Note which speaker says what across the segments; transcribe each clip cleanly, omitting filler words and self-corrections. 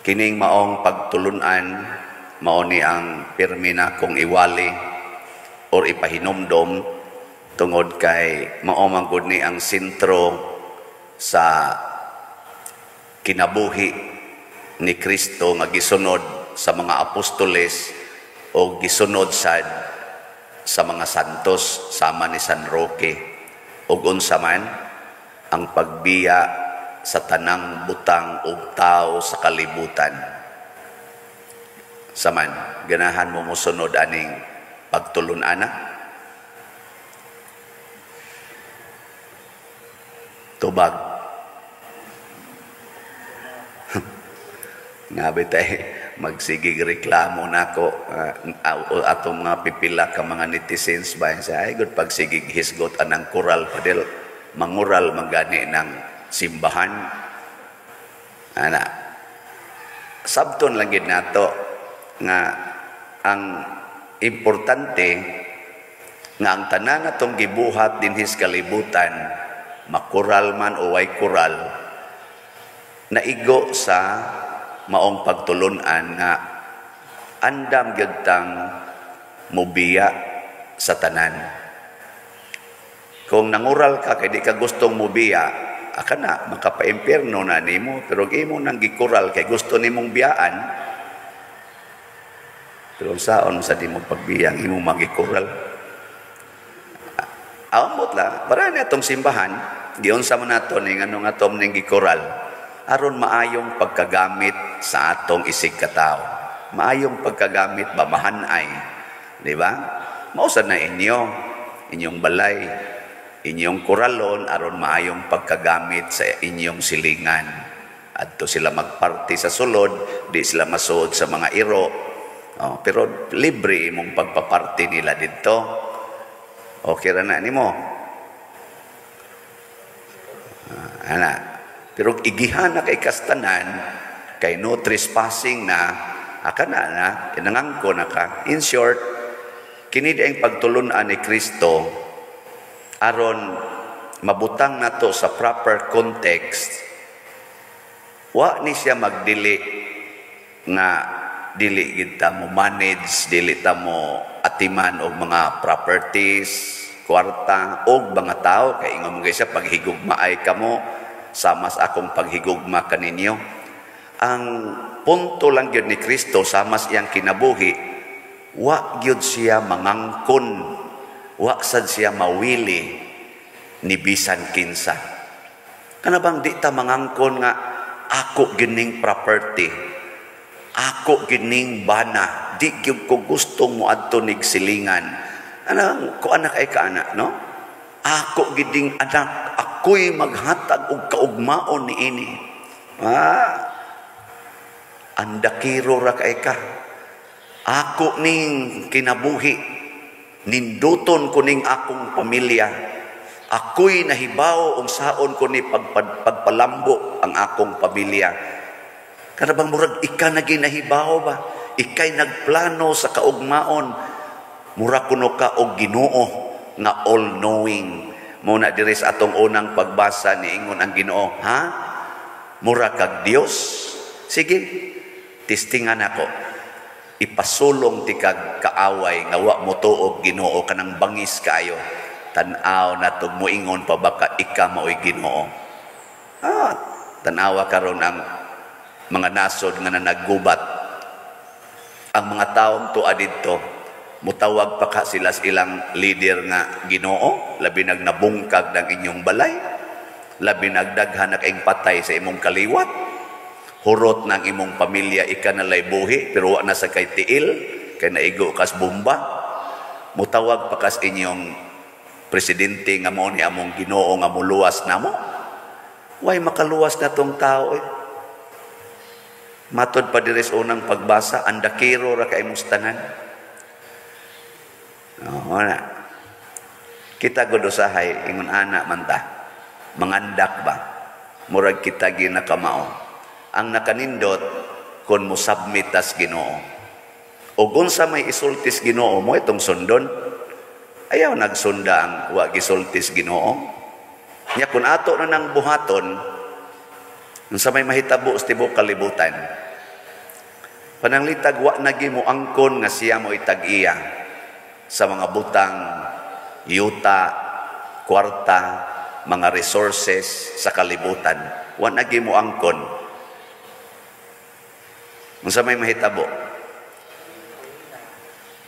Speaker 1: Kining maong pagtulunan, mao ni ang pirmi na kong iwali or ipahinumdom tungod kay mao man gud ni ang sentro sa kinabuhi ni Kristo nga gisunod sa mga apostoles o gisunod sad sa mga santos sama ni San Roque. Ug unsa man ang pagbiya sa tanang butang ug tao sa kalibutan? Saman, ganahan mo mosunod aning pagtulun-ana? Tubag. Nga bitay magsigig reklamo nako atong mga pipila ka mga netizens ba sa ay good pagsigig hisgot anang kural padel mangural manggani ng simbahan ana. Sabton lang gid nato nga ang importante nga ang tanan natong gibuhat dinhi sa kalibutan, makural man o way kural, naigo sa maong pagtulunan nga andam gyud tang mobiya sa tanan. Kung nangural ka kay di ka gustong mobiya, aka na makapaimpierno na nimo, pero imo nang gikural kay gusto nimong biyaan, pero saon sa di mo pagbiyang imong magikural? Amot lang para na atong simbahan, giunsa man nato ning ano nga atom ning gikural aron maayong pagkagamit sa atong isig katawo. Maayong pagkagamit ba, mahanay, di ba? Mausa na inyo, inyong balay, inyong kuralon aron maayong pagkagamit sa inyong silingan. Adto sila magparty sa sulod, di sila masuod sa mga iro. Oh, pero libre imong pagpaparty nila didto. Okay ra na nimo. Ana. Pero igihan na kay kastanan, kay no trespassing na, aka na na, inangangko na ka. In short, kini di ang pagtulunan ni Kristo aron mabutang nato sa proper context. Wa ni siya magdili nga dili gid ta mo manage, dili ta mo atiman og mga properties, kwarta og mga tao, kay ingon mo siya, paghigugmaay kamo sama sa akong paghigugma kaninyo. Ang punto lang gyud ni Kristo sama sa iyang kinabuhi, wa gyud siya mangangkon, wa sad siya mawili ni bisan kinsa. Kana bang di ta mangangkon nga ako gining property, ako gining bana, di gyud ko gustong moadto nig silingan. Anang ko anak ay kaana, no? Ako giding anak, ako'y maghatag og kaugmaon niini. Andakiro ra kay ka. Ako ning kinabuhi, ninduton ko ning akong pamilya. Ako'y nahibaw unsaon ko ni pagpalambo ang akong pamilya. Kana bang murag ika na ginahibaw ba? Ika'y nagplano sa kaugmaon. Mura kuno ka og Ginoo nga all-knowing. Muna diri sa atong unang pagbasa niingon ang Ginoo, ha? Mura kag Dios? Sige, testingan ako. Ipasulong ti kag kaaway nga wa mo tuog Ginoo kanang bangis kaayo. Tan-aw na tug moingon pa baka ika maoy Ginoo. Tan-awa karon ang mga nasod nga nanaggubat. Ang mga taong tua didto, mutawag pa ka sila sa ilang leader nga Ginoo, labi nag nabungkag ng inyong balay, labi nagdaghan na kaing patay sa imong kaliwat, hurot ng imong pamilya, ika na lay buhi, pero wa na sa kay tiil, kay naigo kas bomba, mutawag pa kas inyong presidente nga mao ni among Ginoo nga muluwas namo. Way makaluwas na tong tao eh. Matod pa diri sa unang pagbasa, andakiro ra kay imong tanan. Oo na. Kita gud usahay ingon ana man ta. Mangandak ba? Murag kita ginakamao. Ang nakanindot kon mo submit tas Ginoo. O unsa may isultis Ginoo mo itong sundon. Ayaw nagsunda ang wa gisultis Ginoo. Nya kun ato na nang buhaton, unsa may mahitabo sa tibuok kalibutan? Pananglitag wa na mo angkon nga siya mo itag-iya sa mga butang, yuta, kwarta, mga resources sa kalibutan. Wa na mo angkon. Unsa may mahitabo?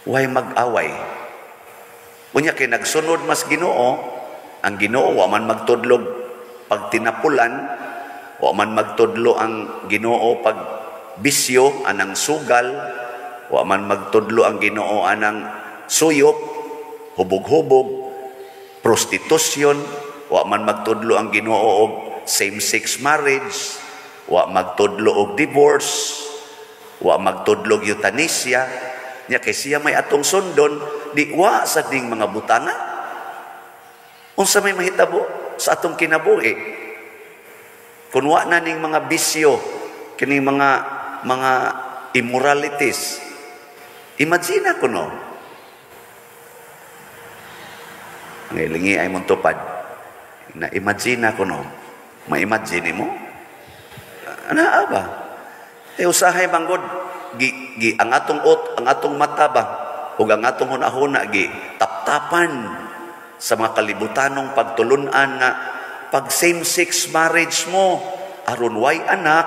Speaker 1: Way mag-away. Unya kay nagsunod mas Ginoo, ang Ginoo wa man magtudlog pag tinapulan, wa man magtudlo ang Ginoo pag bisyo anang sugal, wa man magtudlo ang Ginoo anang suyop, hubog-hubog, prostitusyon, wa man magtudlo ang Ginoo og same-sex marriage, wa magtudlo og divorce, wa magtudlo og euthanasia. Nya kay siya may atong sundon, di wa sa ding mga butana. Unsa may mahitabo sa atong kinabuhi? Kung wa na ning mga bisyo, kining mga immoralities, imagine ko no. Ang ilingi ay mong tupad. Na imagine ko no. Ma-imagine mo? Ana ba? Eh usahay manggod gi, gi ang atong ot, ang atong mata ba ug ang atong hunahuna gi taptapan sa mga kalibutanong pagtulun-an nga pag same-sex marriage mo aron way anak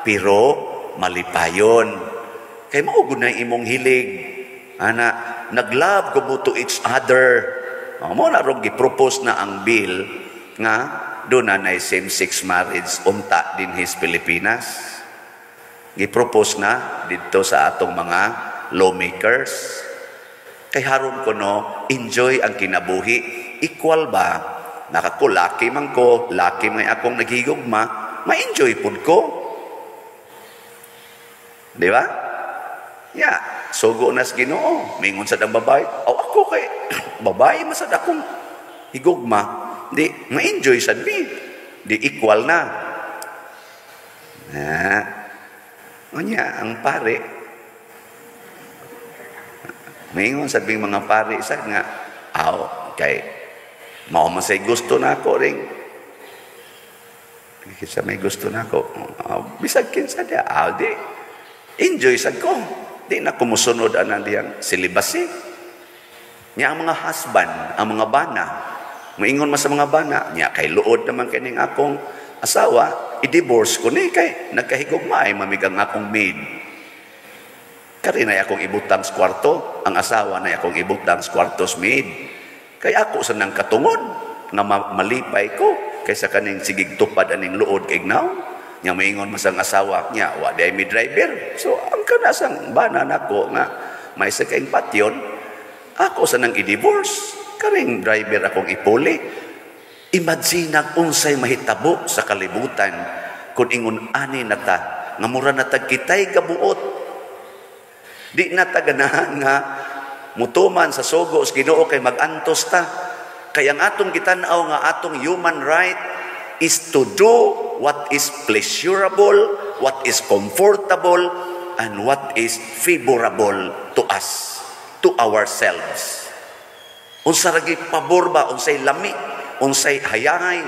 Speaker 1: pero malipayon kay mao gud na imong hilig ana, nag-love ko mo to each other. Oh, mo na rong gi-propose na ang bill nga doon na nay same-sex marriage unta dinhi sa Pilipinas. Gi-propose na didto sa atong mga lawmakers. Kay haron ko no, enjoy ang kinabuhi. Equal ba? Nakako, laki man ko, laki man akong naghigugma, ma-enjoy pud ko. Di ba? Ya, sugo na sa Ginoo. Mingon sa ang babae, aw ako kay babae masad akong higugma. Di, ma-enjoy sad mi. Di equal na. Na, unya, ang pare, maingon sa bing mga pare sa nga, aw, kay, mao man say gusto na ako ring. Kinsa may gusto na ako, aw, bisag kinsa di, aw, di, enjoy sad ko. Di na kumusunod anang diyang silibasi. Nya ang mga husband, ang mga bana, maingon man sa mga bana, nya kay luod naman kining akong asawa, i-divorce ko ni kay nagkahigugma ay mamigang akong maid. Kari na akong ibutang sa kwarto, ang asawa na akong ibutang sa kwarto sa maid. Kay ako sa nang katungod nga malipay ko kaysa kaning sigig tupad aning luod kay ignaw. Nya maingon man sang asawa nya, wa di mi driver. So ang kanasang bana nako nga may sa kaing patyon, ako sa nang i-divorce. Karing driver akong ipuli. Imagine ang unsay mahitabo sa kalibutan kung ingon ani na ta, nga mura na tag kitay gabuot. Di na ta ganahan nga mutuman sa sugo sa Ginoo kay magantos ta. Kay ang atong gitan-aw nga atong human right is to do what is pleasurable, what is comfortable, and what is favorable to us, to ourselves. Unsa ra pabor ba, unsay lami, unsay hayahay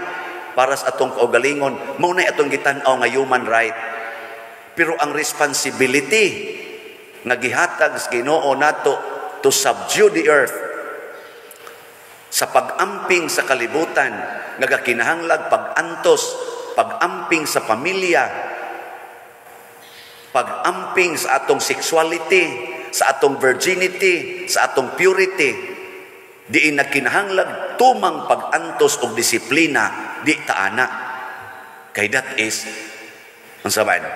Speaker 1: para sa atong kaugalingon, mao na atong gitan-aw nga human right. Pero ang responsibility nga gihatag sa Ginoo nato to subdue the earth sa pag-amping sa kalibutan, nga gakinahanglag pag-antos, pag-amping sa pamilya, pag-amping sa atong sexuality, sa atong virginity, sa atong purity, diin nagkinahanglag tumang pag-antos og disiplina, di taana. Kay that is, unsa man,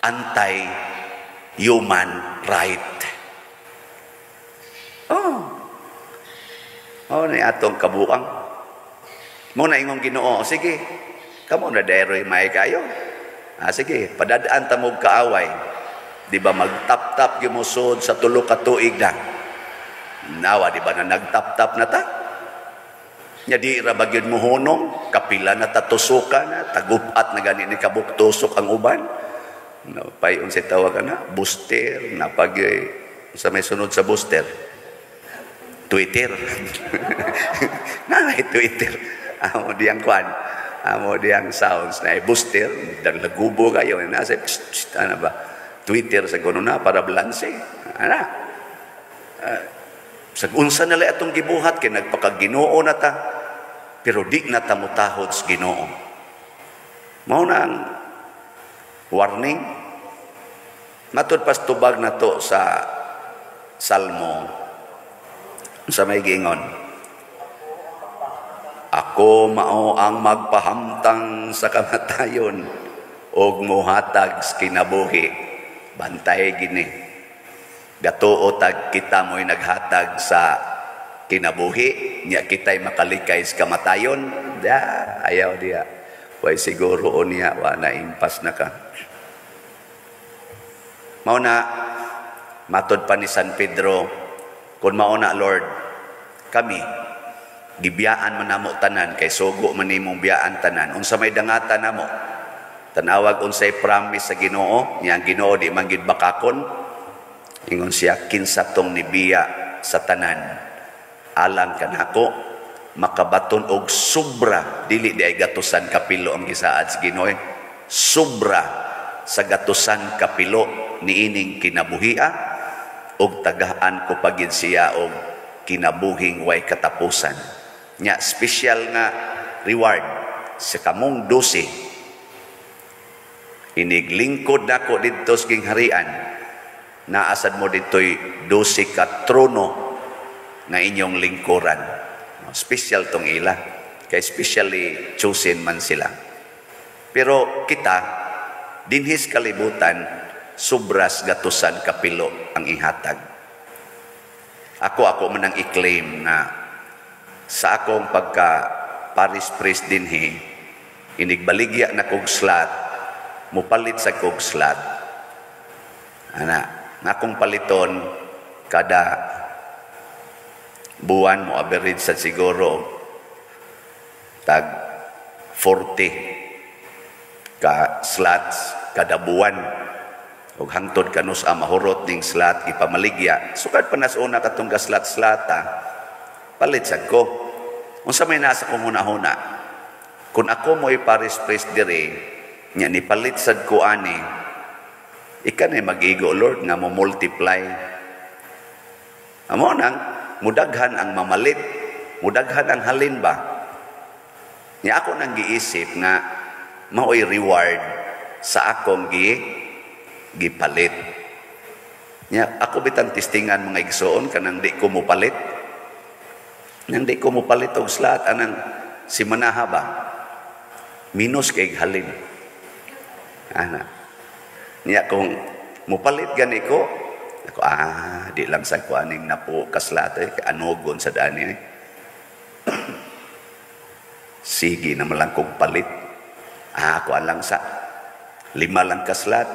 Speaker 1: anti-human right. Oh. Oh, ni atong kabuang. Mo na ingong Ginoo, sige. Kamo na dayroy may kayo. Ah, sige, padadaan ta mo kaaway. Di ba magtap-tap gyud mo sud sa tulo ka tuig na? Nawa, di ba na nagtap-tap na ta? Nya di ra ba gyud mo hunong, kapila na ta tusukan na, tagupat na gani ni kabuk tusok ang uban. No, pay unsay tawag ana, booster, napag sa may sunod sa booster. Twitter. Na Twitter. Amo diyang kwan. Amo diyang sounds na booster, daglagubo kayo na sa ano ba. Twitter sa kuno na para balanse. Ana. Sa unsa na lay atong gibuhat kay nagpakaginoo na ta, pero di na ta mutahod sa Ginoo. Mao na ang warning. Matud pas tubag na to sa Salmo sa may giingon, "Ako mao ang magpahamtang sa kamatayon og muhatag sa kinabuhi." Bantay gini. Gatuo tag kita mo'y naghatag sa kinabuhi, nya kita'y makalikay sa kamatayon. Da, ayaw diya. Way siguro o niya, wa na impas na ka. Mao na, matod pa ni San Pedro, "Kung mao na, Lord, kami, gibiyaan man namo tanan, kay sugo man nimong biyaan tanan. Unsa may dangatan namo?" Tanawag unsay promise sa Ginoo, niya ang Ginoo di man gid bakakon. Ingon siya, "Kinsa tong nibiya sa tanan alang kanako, makabaton og sobra." Dili di ay gatusan kapilo ang gisaad sa Ginoo, sobra sa gatusan kapilo niining kinabuhia, og tagaan ko pagid siya og kinabuhing way katapusan. Nya special nga reward sa kamong 12, iniglingkod nako didto sa gingharian, naasad mo dito'y 12 ka trono nga inyong lingkuran. Special tong ila kay specially chosen man sila. Pero kita dinhis kalibutan, sobras gatusan kapilo ang ihatag. Ako man ang i-claim na sa akong pagka parish priest dinhi, inigbaligya na kog slot, mupalit sa kog slot. Ana, nga akong paliton kada buwan mo average sa siguro tag 40 ka slots kada buwan. Ug hangtod kanus a mahurot ning slot ipamaligya, sukad pa nas una katong ka slot slata, palit sad ko. Unsa may nasa kong hunahuna, kung ako mo'y parish priest diri nya nipalit sad ko ani, ika na mag-igo, Lord, nga mo multiply. Amo nang mudaghan ang mamalit, mudaghan ang halin ba. Nya ako nang giisip nga mao'y reward sa akong gipalit. Nya ako bitang testingan, mga igsoon, kanang di ko mopalit. Nang di ko mopalit og slot anang simanaha ba, minus kay halin. Ana. Nya kung mopalit gani ko, ako, di lang sa ko aning napo ka slot eh, anugon sa dani eh. Sige na malang kog palit. Ako alang sa 5 lang ka slot.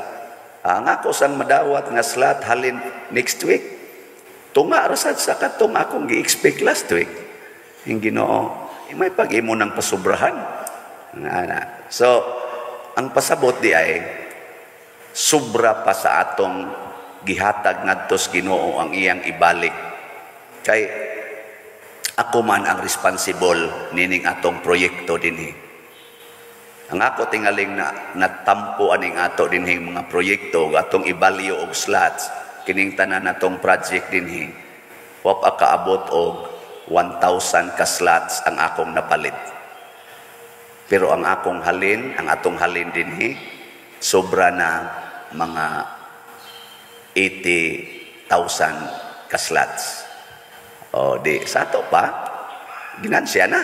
Speaker 1: Ang ako sang madawat nga slot halin next week. Tunga rasad sa katong akong gi-expect last week. Yung Ginoo, may pag-imo ng pasubrahan. Ana. So, ang pasabot di ay sobra pa sa atong gihatag ngadto sa Ginoo ang iyang ibalik. Kay ako man ang responsible nining atong proyekto dinhi. Ang ako tingaling na natampo aning ato dinhi mga proyekto atong ibalyo og slots kining tanan natong project dinhi. Wa pa kaabot og 1,000 ka slots ang akong napalit. Pero ang akong halin, ang atong halin dinhi, sobra na mga 80,000 ka slots. O di sa ato pa ginansya na.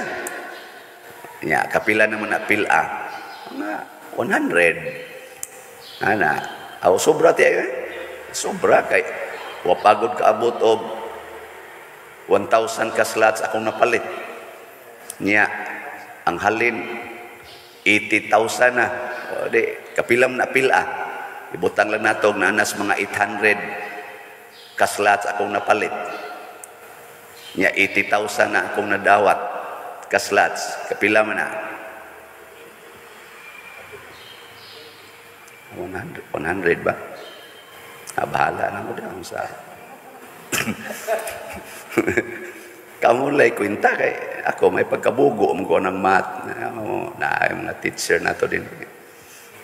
Speaker 1: Nya kapila naman na pila? Mga 100. Ana, aw sobra ti ay. Sobra kay wa pagod kaabot og 1,000 ka slots akong napalit. Nya ang halin 80,000 na. O di kapila man na pila? Ibutang lang nato og nanas mga 800 ka slots akong napalit. Nya 80,000 na akong nadawat ka slots. Kapila man na? 100 ba? Bahala na mo daw sa kamu lay kwenta kay ako may pagkabugo mo ko ng math. Na ay mga teacher na to din.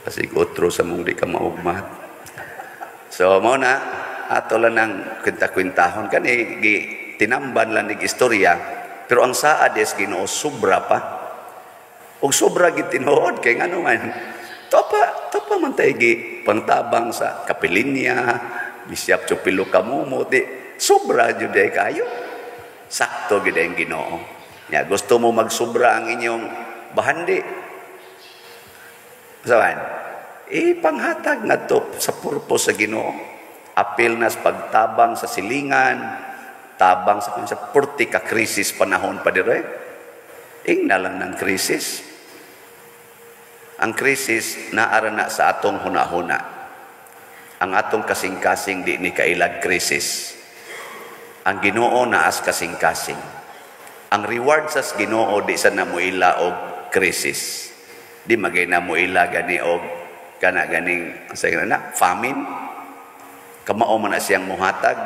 Speaker 1: Kasi otro sa mong di ka maug math. So mao na ato lang ng kwenta-kwentahon kani, gi tinamban lang nig istorya, pero ang saad is Ginoo sobra pa. Ug sobra gid tinuod, kay ngano man topa topa man tay gi pangtabang sa kapilinya, bisyap pilo ka mumo, di sobra jud ay kayo. Sakto gid ang Ginoo. Ya, gusto mo magsobra ang inyong bahandi. Saban, ipanghatag ngadto sa purpose sa Ginoo. Apil na sa pagtabang sa silingan, tabang sa purti ka krisis panahon pa dire. Ingna lang ng krisis. Ang krisis naara na sa atong hunahuna. Ang atong kasing-kasing di ni kailag krisis. Ang Ginoo naas kasing-kasing. Ang reward sa Ginoo di sa namuila og krisis. Di magay namuila gani og kana ganing sa na famine. Kamao man na siyang muhatag.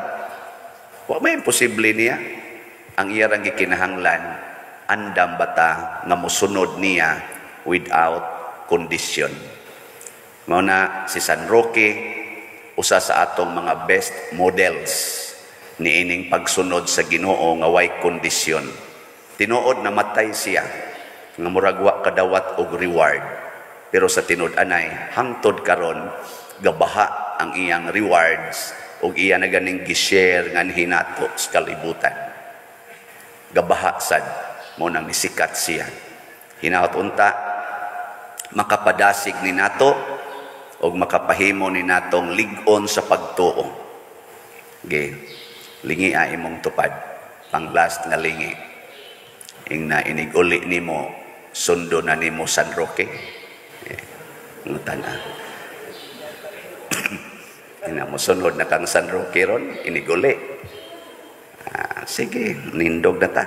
Speaker 1: Wa may imposible niya. Ang iya rang gikinahanglan, andam bata nga mosunod niya without condition. Mao na si San Roque, usa sa atong mga best models niining pagsunod sa Ginoo nga way kondisyon. Tinuod namatay siya nga murag wa kadawat og reward. Pero sa tinud-anay, hangtod karon gabaha ang iyang rewards ug iya na ganing gi-share nganhi nato sa kalibutan. Gabaha sad mo nang nisikat siya. Hinaot unta makapadasig ni nato og makapahimo ni natong lig-on sa pagtuo. Ge, lingi a imong tupad, pang last nga lingi. Ingna inig uli nimo, sundo na nimo San Roque. Eh, ngutana. Ina mo sunod na kang San Roque ron, inig uli. Ah, sige, nindog na ta.